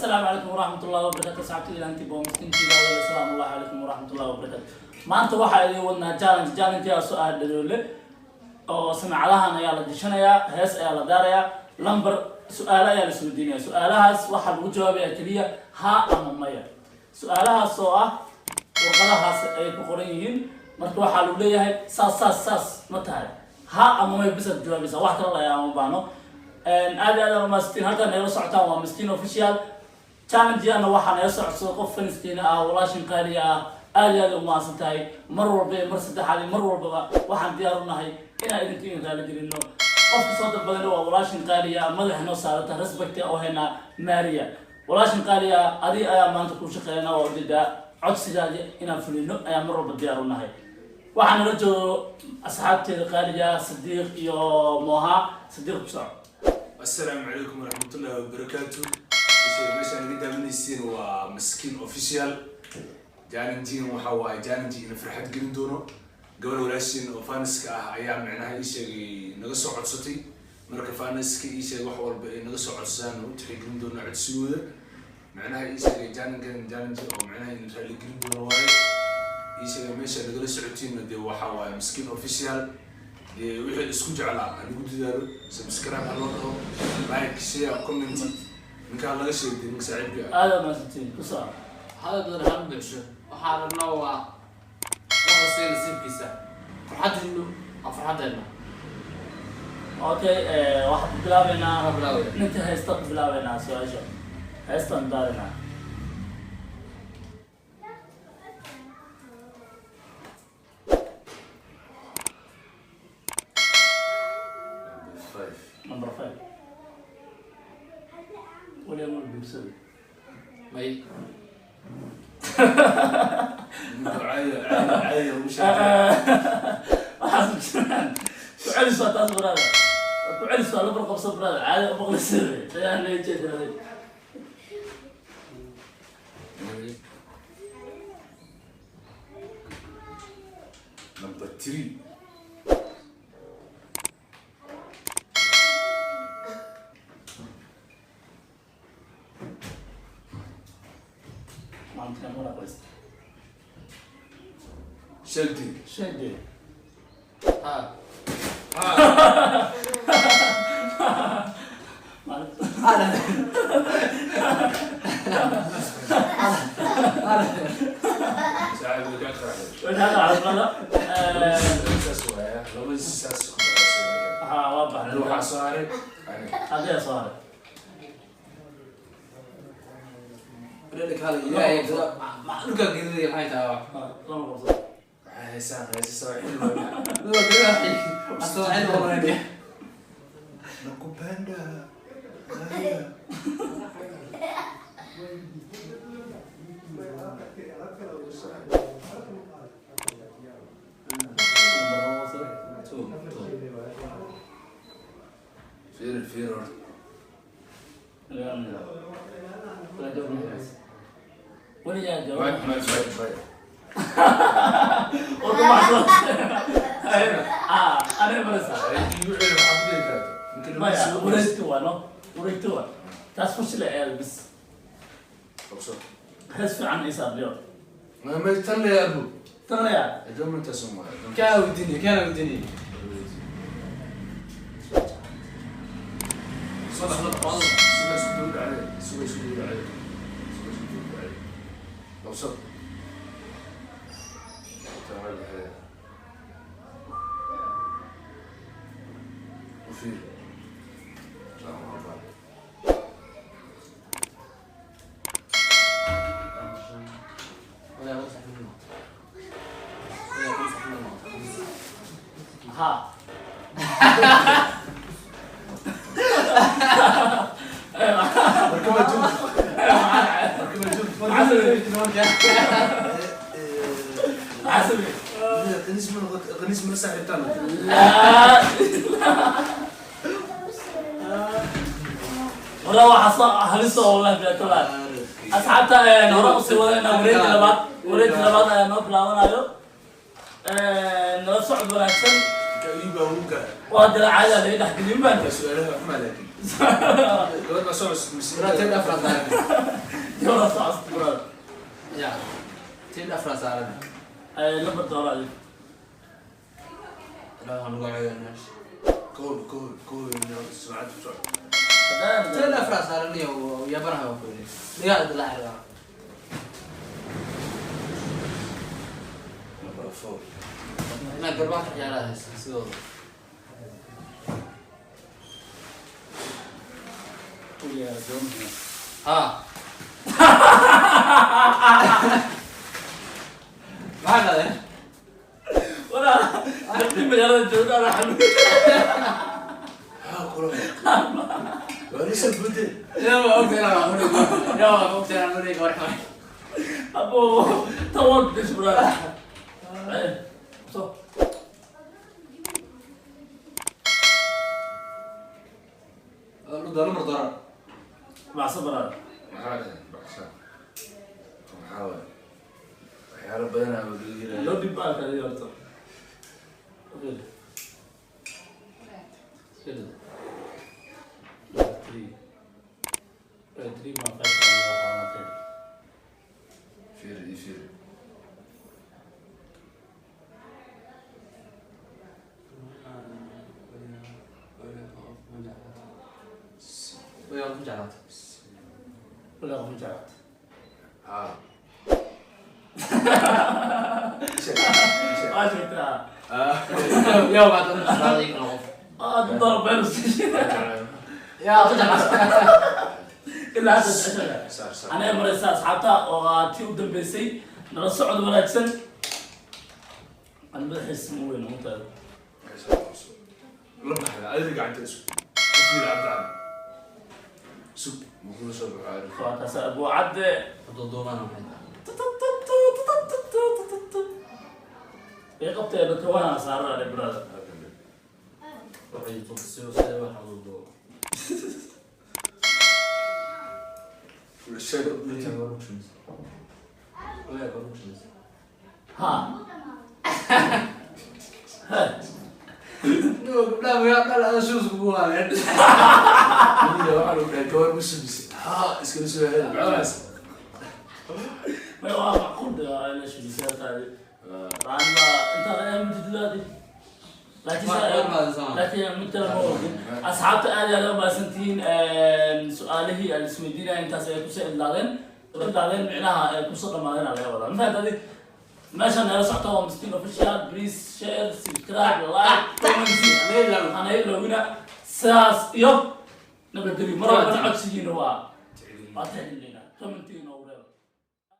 Asalaamu calaykum waraxmatullahi wabarakatu. Asxaabta ilaanti baa miskiintiida. Asalaamu allahu calaykum waraxmatullahi wabarakatu. Maanta waxaa idin wadnaa challenge. Challenge-gaasoo ah dhadoole oo samacadahan ayaa la dishanayaa, hees ayaa la daarayaa, lambar su-aalo ayaa la isweydiinaya. Su-aalahaas waxaa lagu jawaabaya keliya haa ama maya. Su-aalahaas oo ah warqadahaas ay ku qoran yihiin. Marka waxaa lagu leeyahay saas, saas, saas ma tahay? Ha ama maya bisaad jawaabaysaa, wax kale layaa ma baahno. Aad iyo aad aan umahadsantiin. Halkaan nagala socotaan waa Miskiin Official. Challenge-yana waxaa naga socodsada qof faniskiina ah, walaashin qaaliya ah. Aad iyo aad umahadsan tahay mar walba iyo mar saddexaad iyo mar walbaba. Waxaan diyaar u nahay inaan idinka idin raali gelino. Qofka soo dalbadana waa walaashin qaaliya, madaxa noo saarata, respect oo haynaa. Maria, walaashin qaaliya, adi ayaa maanta ku shaqeynaa. Waa ujeedaa, codsigaadi inaan fulino ayaa mar walba diyaar u nahay. Waxaa nala joogo asxaabteeda qaaliga, Sadiiq iyo Moha. Sadiiq, ku soco. Asalaamu calaykum waraxmatullahi wabarakaatu. Meeshaan iga daawanaysiin waa Maskiin Official. Challenge-in waxa waaye challenge ina farxad gelin doono. Gabar walaashiin oo fans-ka ah ayaa micnaha ii sheegay, naga soo codsatay. Marka fans-ka ii sheegay wax walba ay naga soo codsadaan u tixgelin doona codsigooda. Micnaha ii sheegay challenge-kan challenge oo micnaha ina raali gelin doono waaye. Ii sheegay meesha nagala socotiinna dee waxa waaye Maskiin Official. Dee wixii isku jeclaa ha lagu dadaalo, subscribe ha loo dhaho, like, share, comment. Ninkaa laga sheegay, ninka saaxiibka ah. Aada mahadsantiin, ku soco. Hadal badan hama buuxsho. Waxaan rabnaa waa wax kasta nasiibkiisa. Farxaddiinu waa farxaddeena. Okay, waxaan ku bilaabeynaa Waxaan bilaabaya. Ninka haysta ku bilaabeynaa su-aasha. Heystaan daarinaa. Five. Number 5, weliga ma guursada? May. Ninka caadi caadi caadi ugu sheegay. Waxaas ma jiraan. Ku celis waa taas, brother. Ku celis waa lambar qabso, brother. Caadi u maqlaysa ayaan laga jeedaday. Number 3. Maanta ma aqlista? Sheegtay. Sheegay. Ha. Maalinta. Saaxiibka kaa qaraxday. Wajahada calaamada. Saas waaya, laba saas ku dhacaysa. Waxaa waa Aniga baxday. waxaa soo haray aniga. Adiga soo haray. Dhulka gelinaya maxay tahay wax? Lama qabso. Waxaa heesaan heesa saaxiib waaya. Dhulka gelinaya asoo cid walba. Nakupenda. Haya. Number lama qabso. Two, two. Fiir, fiir horta. Weligaa Bye, jawaab. bye, bye, bye. Warka maxsuus. Ah, aniga maraysa. Igu celi, waxaa ku dhihi karta. Ninka Maya, lama soo wareegto waa no, wareegto waa taas. Fashila ee bis. Qabso. Hees fiican ii saarliyo. Ma tan le abu. Tan laya. Adoon intaas oo maaha. Kana weydiinaya, kana weydiinaya. Saddex laba qodob. Suga, isku dhow dhacday. Suga, isku dhow dhacday. Suga, isku dhow dhacday. Qabso. Tan waa bixiyay. U fiir. Tan waa baa. Walaal, saddex minuut. Walaal, saddex minuut. Ha. Marka waa joogto. Marka waa joogto. Maxaa sameeyey? Qaniis ma noqot, qaniis ma la saaxiibtaan? Laa. Hore waxaa soo halis oo wallahi bilatolaa. Asxaabta, hore usii wadayna wareegga labaad. Wareegga labaad ayaa noo bilaabanayo. Nala socod wanaagsan. Ayuba ugu gara. Waa dila caada laga dhex gelin baan. Su'aalaha xumaa laakiin. Gabadh baa soo cusub. Bro, teen afraad saaran. Gabadha soo cusub, brother. Ya. Teen afraad saaran. Ay, lambar dooro adiga. La waxaan ugu ceeyaa meesha. Kow kow kow, sumcad ku socdo. Teen afraad saaran iyo yabanaha waa ku yidhi. Dhigaa la xiriira. Number 4. Inaa garbaha ka ciyaaraha haysan sidooda. Ha. Maxaa dhahday? Walaa, dadkii magaalada jooga ana xanuun. Ha kula. Waa nisa bude. Yaa waa ogtahay inaan wareego. Yaa waa ogtahay inaan wareego war xumay. Abo, tawad bis, brother. Ay, so. Luda lambar dooran. Macso, brother. Maxaa dhahay? Baxsha. Maxaa waaye? Waxyaalo badan aa laga helaya. Loo dhib baa kale horta. Okay. Iska dhig. Three. Three ma five waxaa la. Fiiri, ii fiiri. Way ku jeclaatay. Wala qof jeclaat. Ha. Waa sheegtaa. Yaa waa dad jeclaaday kala qof. Ah, dad been. Yaa ku jeclaatay. Ilaa hadda jeceshahay. Saar saar. Anaa maraysa asxaabta oo tii u dambeysay. Nala socod wanaagsan. Aan madaxiisa ma weyn ugu. La baxda adiga gacanta isku. Fiiri cabdi. Sug, muxuu soo baxaa? Waa taas Abu Cadde. Duuduubana maxay tahay? Ay qabtee dadka waana saaran, brother. Waxay tuqsiyo sida waxa duuduuba. Sheego. Way corruptions. Ha. He. No, gabdhaha magaal dhan ada shoes kugu waabeen. Waxaa lagu dhahay gabar ma subisay. Ha, iskala soo hel. Macnahaas. Ma waa macquul ina shubisaartaadi raanba intaad ayaa mudidlaadi, laakiin laakiin mid kale ma ogin. Asxaabta aad iyo aad u mahadsantihiin. Su-aalihii aan isweydiinaya intaas ay kusoo idlaadeen, micnaha ay kusoo dhamaadeen aa laga wadaa. Ma fahamta adi? Meesha nala socota waa Miskiin Official. Please share, subscribe, like, comment, hana ilowina. Sidaas iyo nabadgelyo. Mar walbana codsigiina waa tixgelinayna, commentigiina ugu reeba.